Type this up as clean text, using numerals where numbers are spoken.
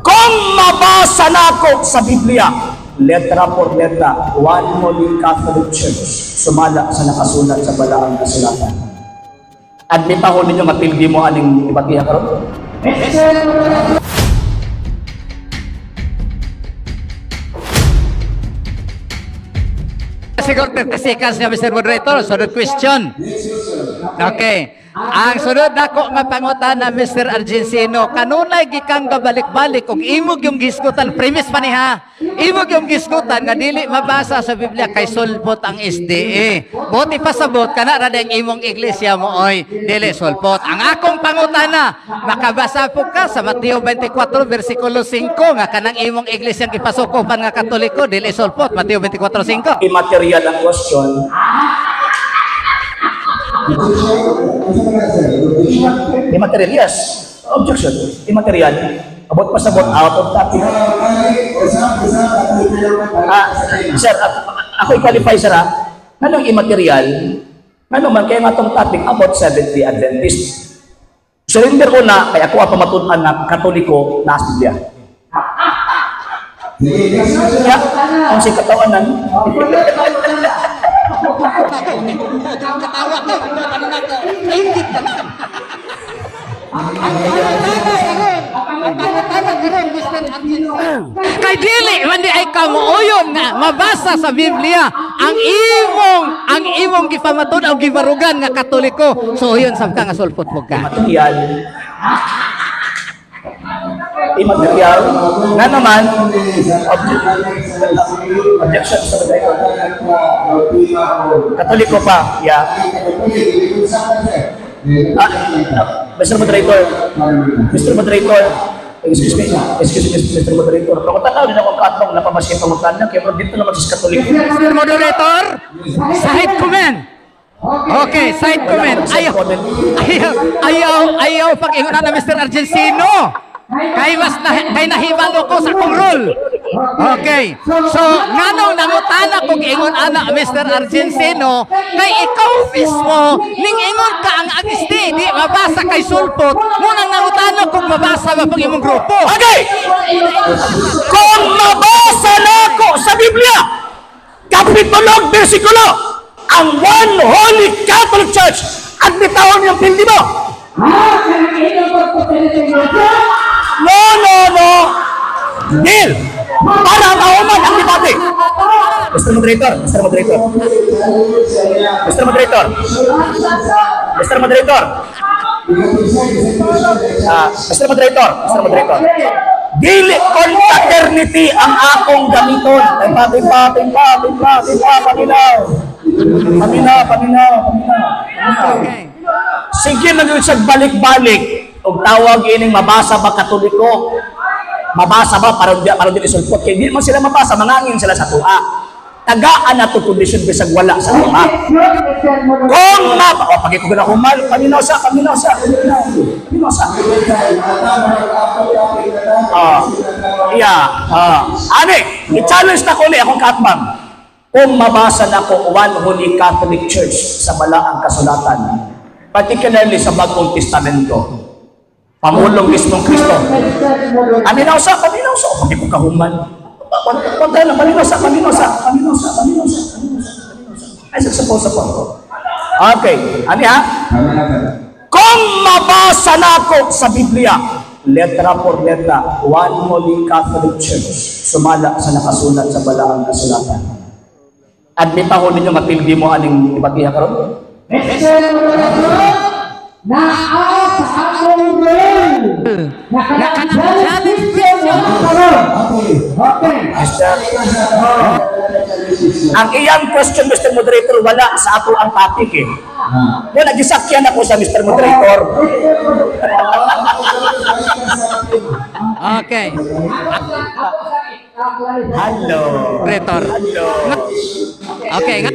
Kung mabasa nako sa Biblia, letra por letra, One Holy Catholic Church, sumala sa nakasulat sa balaang kasulatan. Admitahon ninyo nga pildi mo aning ibatiha karon? Siguro 30 seconds nga, Mr. Moderator. Sunod question. Okay. Ang sunod nako nga pangutana, Mr. Argensino, kanunay gikang gabalik-balik og imog yung gisgutan, premise pa ni ha. Imog yung gisgutan nga dili mabasa sa Biblia kay sulpot ang SDA. Buti pasabot kana ra ang imong iglesia mo oy dili sulpot. Ang akong pangutana, makabasa po ka sa Mateo 24 versikulo 5 nga kanang imong iglesia gipasukopan nga Katoliko dili sulpot. Mateo 24:5. Immaterial ang question. Immaterial, yes. Objection. Immaterial. Abot pa sabot, out of topic. Sir, ako i-qualify, sir, ha? Anong immaterial? Ano man, kaya nga itong topic about Seventh-day Adventist. Surrender ko na, kaya ako ang pamatunan na Katoliko na sa Biblia. Kaya, ang sikatawanan. Katawa ka, ano na ka, ingit ka lang. Kay dili man di ay kamuoyon nga mabasa sa Biblia ang imong gipamatud o gibarugan nga Katoliko. So yun sab ka nga sulpot mo ka. Immaterial. Immaterial. Nga naman, objection sa moderator. Katoliko pa, yeah. Mr. Moderator, Mr. Moderator, excuse me, Mr. Moderator. Pangutana din akong katong napamasin pangutana, kaya dito naman sa Katoliko. Mr. Moderator, side comment. Okay, side comment. Ayaw pag-ingon na Mr. Argensino. Kay mas na, kay nahibalo ko sa akong role. Okay. So, nganong nangutana kog ingon ana Mr. Argensino, kay ikaw mismo ning ingon ka ang agsti di mabasa kay sulpot, mo nang nangutana kog mabasa ba pag imong grupo. Okay. Kung mabasa nako sa Biblia, kapitulo bersikulo, ang One Holy Catholic Church, admitahon yung pildi mo. No, no, no. Deal. Para mauman ang debate. Mr. Moderator, Mr. Moderator. Mr. Moderator. Mr. Moderator. Mr. Moderator, Mr. Moderator. Dili confraternity ang akong gamiton. Timpa, timpa, timpa, timpa, timpa, paminaw. Paminaw, paminaw, paminaw. Okay. Sige, man yun siya balik-balik. Og tawag ining mabasa ba Katoliko? Mabasa ba para di isulpot? Kaya di man sila mabasa, mangangin sila sa tuwa. Tagaan na to condition bisag wala sa tuwa. Kung mapa, o pag ikaw na humal, paminaw sa, paminaw sa, paminaw, paminaw sa. Yeah. Ani, i-challenge na ko ni akong katmang. Kung mabasa na ko One Holy Catholic Church sa Balaang Kasulatan, particularly sa Bagong Testamento, Pangulong mismong Kristo. Paminaw sa, paminaw sa. O, pag ikaw kahuman. Punta lang, paminaw sa, paminaw sa, paminaw sa, paminaw sa, paminaw sa, paminaw sa. Ay, sa po. Okay, ani ha? Kung mabasa nako sa Biblia, letra por letra, One Holy Catholic Church, sumala sa nakasulat sa Balaang Kasulatan. Admitahon ninyo nga pildi mo aning ibatiha karon? Naa sa akong role. Naka-challenge question. Okay. Ang iyang question, Mr. Moderator, wala sa ato ang topic eh. Wala, gisakyan ako sa Mr. Moderator. Okay. Hello. Moderator. Hello. Okay.